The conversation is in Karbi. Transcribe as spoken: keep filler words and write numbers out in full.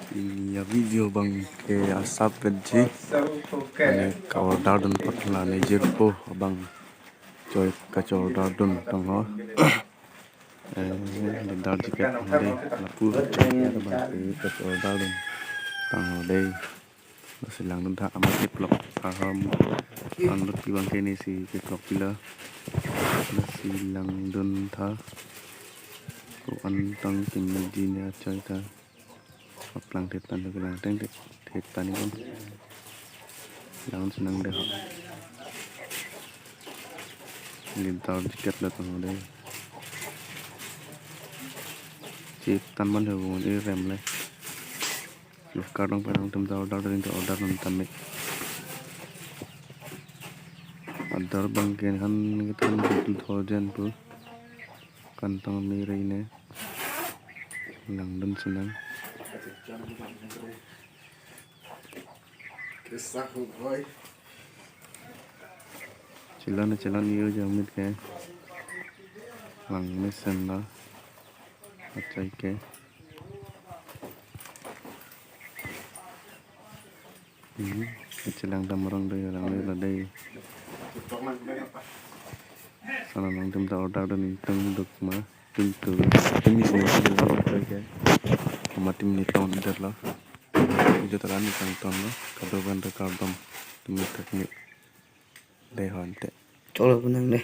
Pini a-video abang ke asap petji. Mane ka-order dun aphan la nejirpo abang choi kacho-order dun tangho. Eh, leather jacket tangho dei. Lapu choi abang ke kacho-order dun tangho dei. Lasi langdun tha, amat keplok aham. Anlut pi abang ke nesi keplok pilo. Lasi langdun tha. Ko-an tang kemeji ne achoi ta. Aplang thip tan, kelang teng thip tan ikon. Langdun si nang dei ho. Leather jacket lo tangho dei. Chip tan man ho, bung irem le. Flipkart along pen nangtum ta order dun ta order dun tame. Ador abang ke han kethan two thousand pu. Kantang mere ne. Langdun si nang. Kesa huk hoi. Chilon chilon iyo jamit ke. Lang mesen lo. Achai ke. Hmm, chelang dam rong dei, lang dei lo dei. Sana nangtum ta order dun itum duk ma, tum tu, tum isi nang dei lo, achai ke. Ama tum ni ton dei lo. Ijo taran ni tang ton lo, kado kan ta kardom, tum ni tak ni. Dei ho ante. Cholo punang dei.